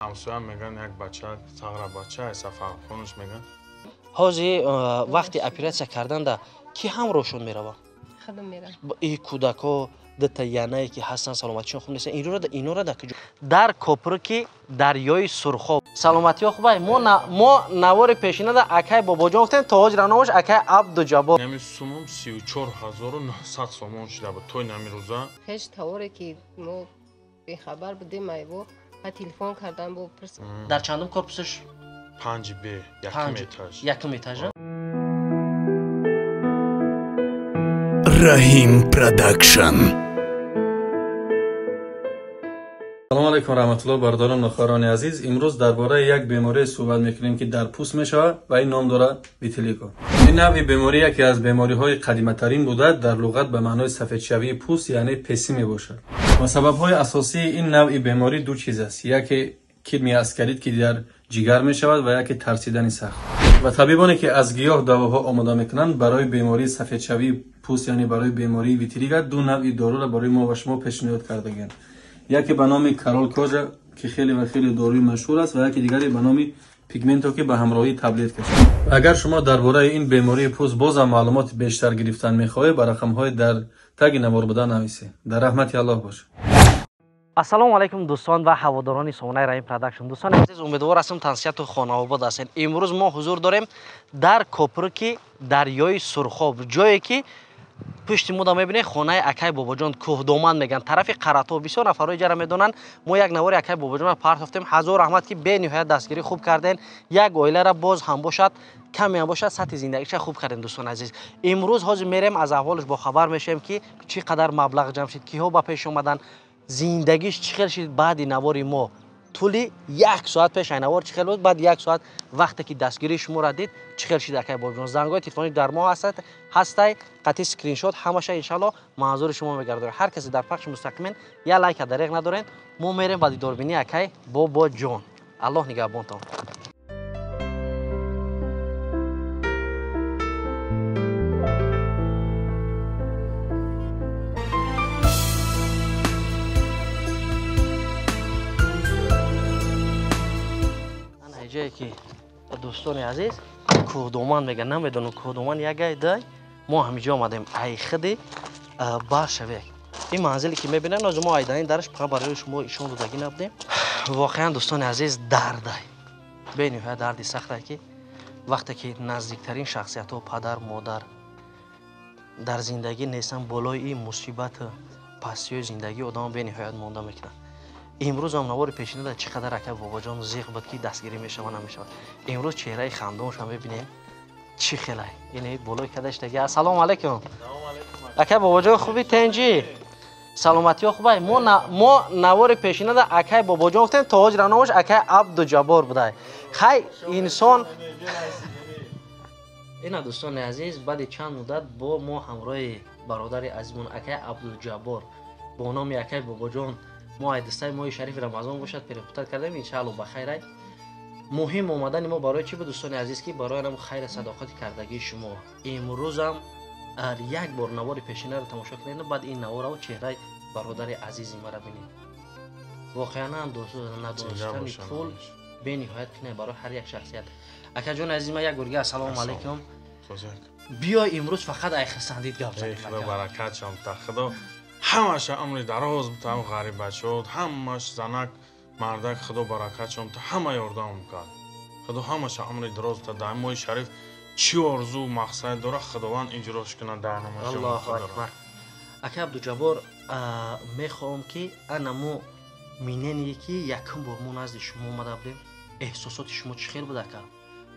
Ҳамсоя меган як бача, сағра бача, сафархонаш меган. Ҳозир вақти оператсия карданда ки ҳамроҳшон мерава? Худам мерам. И кӯдако дата янае ки ҳастан, саломатишон хуб нест. Инора да куҷо? Дар копруки дарёи Сурхоб. Саломатиё хубай. Мо навори пешинада акай Бобоҷон гуфтем, то ҳозир номаш акай Абдуҷаббор. Нами сумум 34900 сомон шуда буд той нами рӯза. Хеш таворе ки мо бехабар будем, айво ва телефон кардан бо пурс. Дар чандум корпусаш? 5Б, якум этаж. Якум этаж. Раҳим Продакшн. Салом алейкум раҳматуллоҳ, бародарон ва хоҳарони азиз. Имрӯз дар бораи як беморӣ суҳбат мекунем, ки дар пӯст мешавад ва ин ном дорад витилиго. Ин навъи беморӣ яке аз бемориҳои қадиматарин буда, дар луғат ба маънои сафедшавии пӯст, яъне песӣ мебошад. Ва сабабҳои асосии ин навъи беморӣ ду чиз аст: яке кирми аскарид, ки дар ҷигар мешавад, ва яке тарсидани сахт. Ва табибоне ки аз гиёҳ давоҳо омода мекунанд барои бемории сафедшавии пӯст, яъне барои бемории витилиго, ду навъи доруро барои мо ва шумо пешниҳод кардагианд. Яке ба номи Карол Кожа, ки хеле ва хеле доруи машҳур аст, ва яке дигаре ба номи Пигменто, ки ба ҳамроҳии таблетка шуд. Агар шумо дар бораи ин бемории пӯст бозам маълумоти бештар гирифтан мехоҳед, ба рақамҳои дар таги навор буда нависед. Дар раҳмати Аллоҳ бошед. Ассалому алайкум дӯстон ва ҳаводорони сомонаи Раҳим Продакшн. Дӯстони азиз, умедвор ҳастам тансиҳату хонаобод ҳастед. Имрӯз мо ҳузур дорем дар копруки дарёи Сурхоб, ҷое ки пушти мо да мебинед хонаи акай Бобоҷон, кӯҳдоман меган, тарафи Қаратоб. Бисёр нафарҳои ҷара медонанд. Мо як навори акай Бобоҷонро партофтем. Ҳазор раҳмат, ки бениҳоят дастгирӣ хуб кардем. Як оиларо боз ҳам бошад, каме ҳам бошад, сатҳи зиндагиша хуб кардем. Дӯстони азиз, имрӯз ҳозир мерем, аз аҳволаш бохабар мешавем, ки чӣ қадар маблағ ҷамъ шид, киҳо ба пеш омаданд, зиндагиш чӣ хел шид баъди навори мо. Тӯли як соат пеш ай навор чӣ хел буд, баъд як соат вақте ки дастгирии шуморо дид чӣ хел шид акай Бобоҷон. Зангҳои телефонӣ дар мо ҳастай, қатъи скриншот ҳамаша иншалло манзури шумо мегардонем. Ҳар касе дар пахши мустақимен я лайка дареғ надорен. Мо мерем ба дидорбинии акай Бобоҷон. Аллоҳ нигаҳбонтон. Ҷое ки дӯстони азиз кӯҳдоман меган, намедонам кӯҳдоман ягай дай, мо ҳамиҷо омадем. Ай худи баршавек ин манзиле ки мебинем, ноз мо айданин дараш фақат барои шумо ишон додагӣ набудем. Воқеан дӯстони азиз, дардай бениҳоят дарди сахтай, ки вақте ки наздиктарин шахсиятҳо, падар, модар дар зиндагӣ нестанд, болои ин мусибату пастиҳои зиндагӣ одам бениҳоят монда мекунанд. Имрӯз ҳам навори пешинада чӣ қадар акай Бобоҷон зиқ буд, ки дастгирӣ мешава намешавад. Имрӯз чеҳраи хандоншам мебинем чӣ хелай. Ин болои кадаштаги. Ассалому алайкум акай Бобоҷон, хуби тенҷи? Саломатиё хубай. Мо навори пешинада акай Бобоҷон гуфтем, то ҳозир номаш акай Абдуҷаббор будай. Хай инсон ина дӯстони азиз, баъди чанд муддат бо мо ҳамроҳи бародари азизмон акай Абдуҷаббор бо номи акай Бобоҷон мо айдастаи моҳи шарифи Рамазон бошад перепутат кардем. Иншаалло ба хайрай. Муҳим омадани мо барои чӣ буд дӯстони азиз, ки барои нам хайра садоқати кардагии шумо. Имрӯзам як бор навори пешинаро тамошо кунед, баъд ин наворро чеҳраи бародари азизи мара бинед. Воқеан ҳам надонистани пул бениҳоят кине барои ҳар як шахсият. Акаҷони азизи ма, як борга ассалому алайкум. Биё имрӯз фақат ай хурсандид гап занем. Худо баракат шам та худо ҳамаша амри дароз бутам, ғарибачот ҳамаш занак мардак, худо баракат шом та ҳама ёрдам кард. Худо ҳамаша амри дароз та дар моҳи шариф чӣ орзу мақсад дора, худованд иҷрош кунад дар намози. Аллоҳу акбар. Ака Абдуҷаббор, мехоҳам ки ана мо минение ки якум бор мо назди шумо омада будем, эҳсосоти шумо чӣ хел буд ака?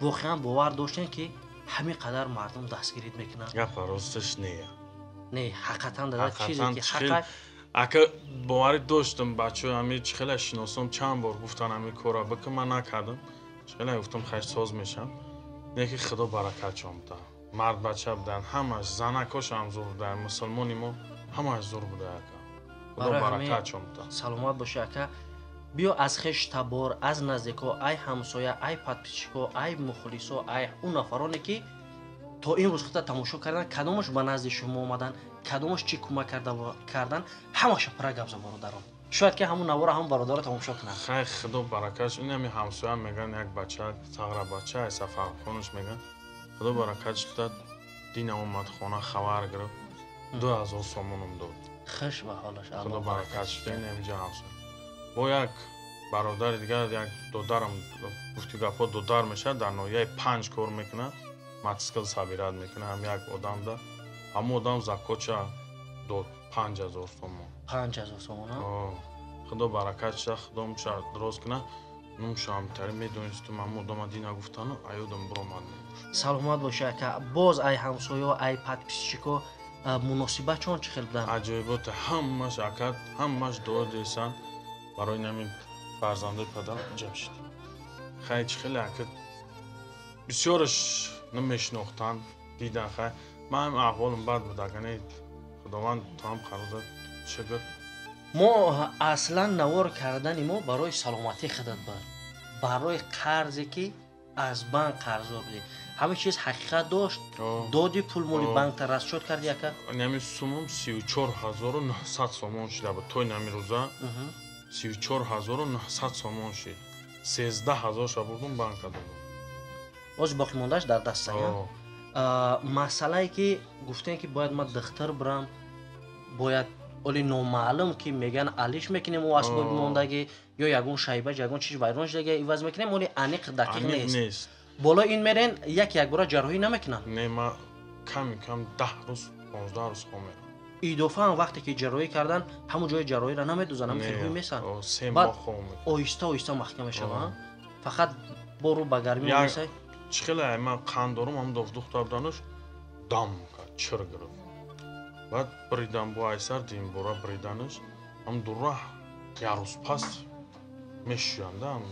Воқеан бовар доштем, ки ҳамин қадар мардум дастгирид мекунанд? Гапа росташ не. Не, ҳақиқатан дада чизе ки ҳақа ака боварӣ доштам. Бачаҳо ҳами чӣ хеле шиносом, чанд бор гуфтан ҳами кора бикун, ман накардам. Чӣ хеле гуфтам хайр соз мешам. Не ки худо баракат шом та. Мард бача будан, ҳамаш занакош ҳам зур будан, мусулмони мо ҳамаш зур буда ака. Худо баракат шом та. Саломат бошӣ ака. Биё аз хеш табор, аз наздико, ай ҳамсоя, ай подписчико, ай мухлисо, ай он нафароне ки то имрӯз худта тамошо кардан, кадомаш ба назди шумо омадан, кадомаш чӣ кӯмак кардан, ҳамаша пурра гап зан бародарон. Шояд ки ҳамун навора ҳамун бародаро тамошо кунанд. Хай, худо баракатш. Ин ҳами ҳамсоя меган, як бача, сағра бача, ай Сафархонаш меган. Худо баракатш дад, дина омад хона, хабар гирифт. 2000 сомонум дод. Хуш ба ҳолаш. Худо баракатш дад, ин ҳамиҷа ҳамсоя. Бо як бародари дигар, як додарам, гуфти гапҳо додар мешавад, дар ноҳияи 5 кор мекунад, мотоцикл собирать мекунад, ҳам як одам да. Ҳамон одам закотша дод 5000 сомон. 5000 сомон? Худо баракат шуда, худо муша дроз кунад. Нумшам тари медонистум, ҳамон одама дина гуфтану аёдам биромад. Саломат бошӣ, ака. Боз ай ҳамсоё, ай подписчико муносибат чон чӣ хел буданд? Аҷоибота ҳамаш, ака, ҳамаш дуо десан барои намин фарзандаи падарам Ҷамшид. Хай, чӣ хеле, ака, бисёраш намешинохтанд, дидан. Хай, ман ҳам аҳволам бад буд, ака, не, худованд то ҳам қарор дод, шукр. Мо аслан навор кардани мо барои саломатии худат буд, барои қарзе ки аз банк қарздор будӣ. Ҳама чиз ҳақиқат дошт, доди пул моли банкта расчёт карди, ака? Нами сумам 34900 сомон шуда буд. Той нами рӯза 34900 сомон шид. 13000 ша бурдум, банка додум. Оз боқимондааш дар даста. Масъалае ки гуфтем ки бояд ман духтар бирам, бояд оли номаълум ки меган алиш мекунем, ӯ асбоби мондагӣ ё ягон шайба, ягон чиз вайрон шудагӣ иваз мекунем, оли аниқ дақиқ нест. Боло ин мерен, як якбора ҷарроҳӣ намекунанд? Не, ма ками кам 10 рӯз, 15 рӯз хом мерам. Идофа ҳам вақте ки ҷарроҳӣ кардан, ҳамон ҷои ҷарроҳиро намедӯзанд, ҳамин хелҳои месанд. Баъд оҳиста оҳиста маҳкам мешавад, фақат бору ба гармӣ месай. Чӣ хеле ман қанд дорум, ҳам духтар будануш дам кард, чир гирифт. Баъд биридам бо айсар димбора бириданаш, ҳам дура як рӯз пас мешӯянд ҳам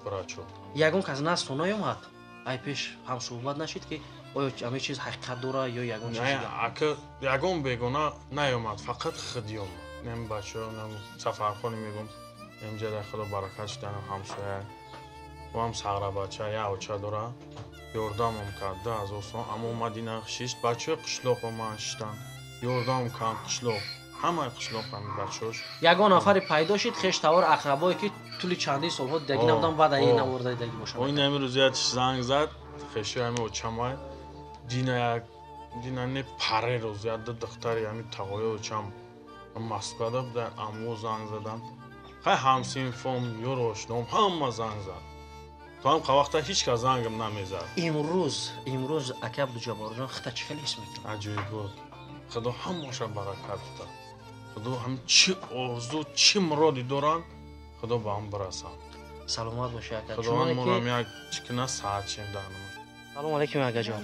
врачо. Ягон кас назтон наёмад? Ай пеш ҳамсуҳбат нашид ки оё ҳамин чиз ҳақиқат дора ё ягон чиз? Не, ака, ягон бегона наёмад, фақат худи омад. Нем бачаҳо, нем Сафархони мегум, нем ҷадай худо баракат шуданам ҳамсоя. Ӯ ҳам сағра бача, як оча дора. Ёрдамам кард, 2000 сом. Аммо омад ина шишт, бачаҳои қишлоқ оманд шиштанд. Ёрдам кард қишлоқ. Ҳамаи қишлоқ ҳами бачаҳош. Ягон нафаре пайдо шид, хештавор, ақрабое ки тӯли чандин солҳо дидагӣ набуданд, баъд ин навор дидагӣ бошанд? Ин ҳами рӯз як занг зад, хешои ҳами очамай. Дина як, дина не, паре рӯз як ду духтари ҳами тағои очам Москвада буданд, аммо занг заданд. Хай, ҳамсинфом, ёру ошном ҳама занг зад. То ҳам вақта ҳеҷ кас зангам намезад. Имрӯз, ака Абдуҷабборҷон, хита чӣ хеле ҳис мекунӣ? Аҷоибот. Худо ҳамаша баракат дод. Худо ҳам чӣ орзу, чӣ муроде доранд, Худо ба ҳам бирасанд. Саломат бошӣ, ака. Худованд моро як чӣ кунад, саат чем дар. Салом алейкум, янгаҷон.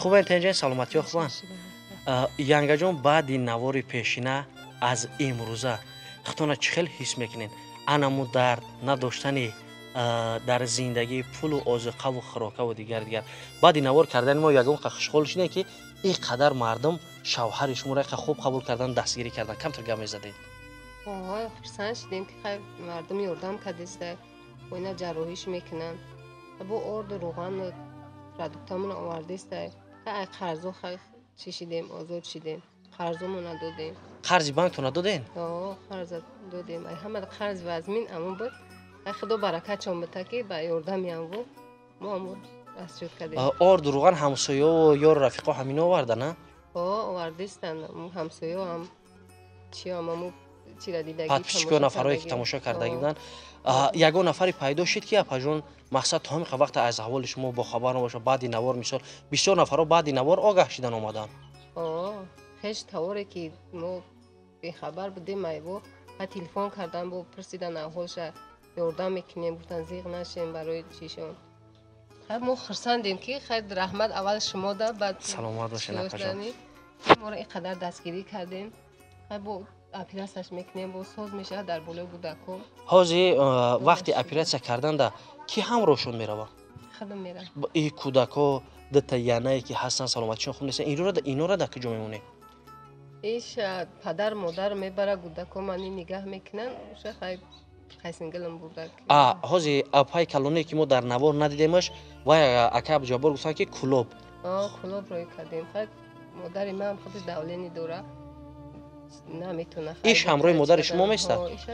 Хубен, тенҷен, саломатиё хубанд? Янгаҷон, баъди навори пешина аз имрӯза худтона чӣ хел ҳис мекунед? Анаму дард надоштани дар зиндагӣ пулу озуқаву хӯрокаву дигар дигар. Баъди навор кардани мо ягон хушҳол шудем ки ин қадар мардум шавҳари шуморо яқа хуб қабул кардан, дастгирӣ кардан. Камтар гап мезадед. Хурсанд шудем ки хай мардум ёрдам кардеста, ина ҷарроҳиш мекунанд. Бо орду роғану продуктамона овардеста. Хай, қарзо хай чӣ шидем, озод шидем. Қарзомо надодем. Қарзи банкто надодем? Қарз додем. Ҳама қарз вазмин амон буд. Худо баракатшон бита ки ба ёрдами амво мо амо расчёт кардем. Орду роған ҳамсоёву ёру рафиқо ҳамино оварда, на? Овардистанд, ҳамсоё ҳам чиам аму чира дидагӣ. Подписчико, нафарое ки тамошо кардагӣ буданд. Ягон нафаре пайдо шид ки, апаҷон, мақсад то ҳамин вақта аз аҳволи шумо бохабар набошад? Баъди навор, мисол, бисёр нафарҳо баъди навор огаҳ шидан омаданд. Хеш таворе ки мо бехабар будем, айво ха телефон кардан, бо пурсидан аҳволша, ёрдам мекунем гуфтан, зиғ нашем барои чишон. Хай, мо хурсандем ки хай, раҳмат аввал шумо да, баъд Саломат бошед, апаҷон. Моро ин қадар дастгирӣ кардем. Хай, бо оператсияш мекунем, бо соз мешавад дар болои кӯдакҳо. Ҳозир вақти оператсия карданда ки ҳамроҳшон меравад? Худам мерам. И кӯдакҳо дута янае ки ҳастанд, саломатишон хуб нест, инора дар куҷо мемонед? Иш падар модар мебара, кӯдакҳо мани нигаҳ мекунанд. Оша хай қайсингалам бурда. Ҳозир апаи калоне ки мо дар навор надидемаш, вай ака Абдуҷаббор гуфтанд ки Кулоб. Кулоб рӯй кардем. Хай, модари ман худаш давление дора. Наметавонад. Иш ҳамроҳи модари шумо меистад? Иша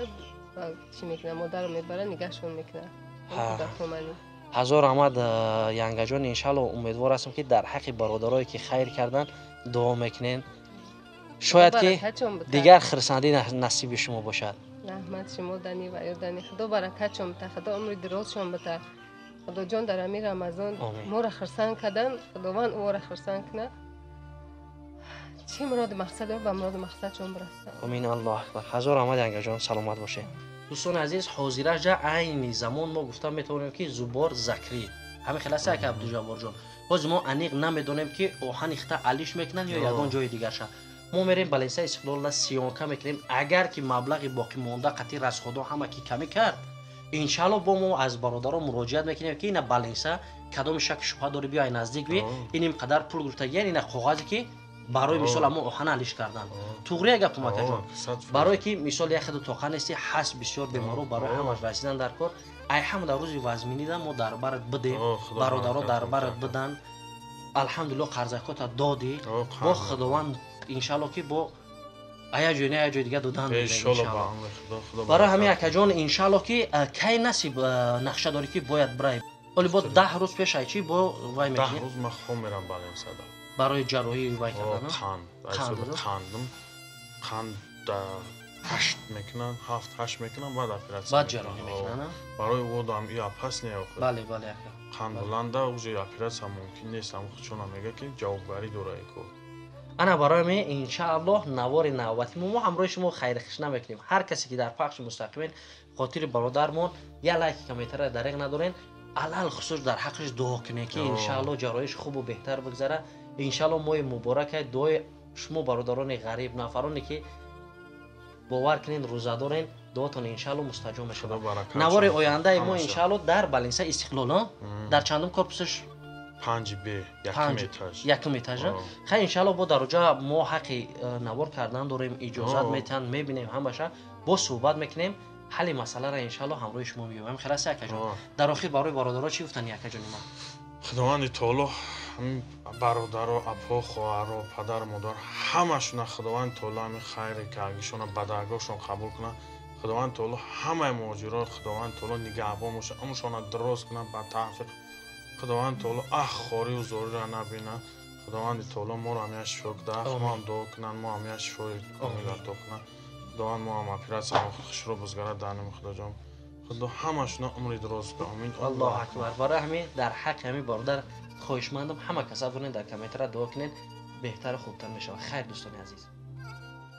чӣ мекунад, модарро мебарад, нигаҳшон мекунад. Ҳазор раҳмат, янгаҷон. Иншалло умедвор ҳастам, ки дар ҳаққи бародарое ки хайр кардан дуо мекунен, шояд ки дигар хирсандӣ насиби шумо бошад. Раҳмат шумо дани ва ёдани. Худо баракатшон бита, Худо умри дирозшон бита. Худоҷон, дар ҳамин Рамазон моро хурсанд кардан, Худованд ӯро хурсанд кунад. Чӣ муроду мақсад дор, ба муроду мақсадшон бирасад. Амин. Аллоҳ акбар. Ҳазор раҳмат, янгаҷон, саломат бошед. Дӯстони азиз, ҳозираҷа айни замон мо гуфта метавонем, ки зубор закрӣ ҳамин хел аст, ака Абдуҷабборҷон. Ҳозир мо аниқ намедонем, ки оҳани хита алиш мекунанд ё ягон ҷои дигарша. Мо мерем балинсаи Истиқлолла, съёмка мекунем. Агар ки маблағи боқимонда қатъи расходо ҳама ки камӣ кард, иншаалло бо мо аз бародаро муроҷиат мекунем, ки ина балинса кадоми шаки шубҳа дори, биё ай наздик би, ин ин қадар пул гирифтагиян, ина коғазе ки барои мисол амо оҳана алиш кардан. Туғрия гапум, акаҷон, барое ки мисол як хеду тоқа нести, ҳаст бисёр беморо, барои ҳамаш расидан дар кор. Ай ҳама дар рӯзи вазминида мо дар барат бидем, бародаро дар барат бидан. Алҳамдулилло, қарзакота додӣ, бо Худованд иншаалло ки бо ая ҷой не, ая ҷой дига додан. Барои ҳамин, акаҷон, иншаалло ки кай насиб нақша дорӣ, ки бояд бирай? Оли бо 10 рӯз пеш ай чи бо вай мекунӣ? 10 рӯз ман хом мерам балинсада. Барои ҷарроҳӣ вай кардан? Қандам қанд 8 мекунанд, 7-8 мекунанд, баъд оператсия. Баъд ҷарроҳӣ мекунанд. Барои одам и опасный. Бале, бале, ака. Қанд баланда, уже оператсия мумкин нест. Ам худшона мега, ки ҷавобгарӣ дора ко. Ана барои ме, иншааллоҳ, навори навбати мо ҳамроҳи шумо хайрхиш намекунем. Ҳар касе ки дар пахши мустақимин, хотири бародармон як лайки, комментария дареғ надорен. Алалхусус дар ҳаққаш дуо кунем, ки иншааллоҳ ҷарроҳиш хубу беҳтар бигзара. Иншааллоҳ моҳи муборакай, дуои шумо бародарони ғариб, нафароне ки бовар кунед, рӯза дорен, дуотон иншаалло мустаҷоб мешавад. Навори ояндаи мо иншаалло дар балинса Истиқлол, дар чандум корпусаш? 5 Б, якум этаж. Якум этаж. Хай, иншаалло бо дар оҷа мо ҳаққи навор кардан дорем, иҷозат метиҳанд, мебинем ҳамаша, бо суҳбат мекунем, ҳалли масъаларо иншаалло ҳамроҳи шумо меёбем. Хеласи, акаҷон, дар охир барои бародаро чӣ гуфтани, акаҷони ман? Худованди таоло ҳамин бародаро, апо, хоҳаро, падару модар, ҳамашона Худованди таоло ҳамин хайре кардагишона ба даргоҳшон қабул кунад. Худованди таоло ҳамаи муҳоҷиро, Худованди таоло нигаҳбон бошад, умршона дароз кунад ба тавфиқ. Худованди таоло ах хорию зориро набинад. Худованди таоло моро ҳам як шифо кунад, мо ҳам дуо кунанд, мо ҳам як шифои комил ато кунад. Худованд мо ҳам оператсия хушро бузгарад дар номи Худоҷон. Худо ҳамашона умри дароз кунад. Амин. Аллоҳ акбар. Барои ҳамин дар ҳаққи ҳамин бародар хоҳишмандам, ҳама каса бунед, дар комментара дуо кунед, беҳтару хубтар мешавад. Хайр, дӯстони азиз.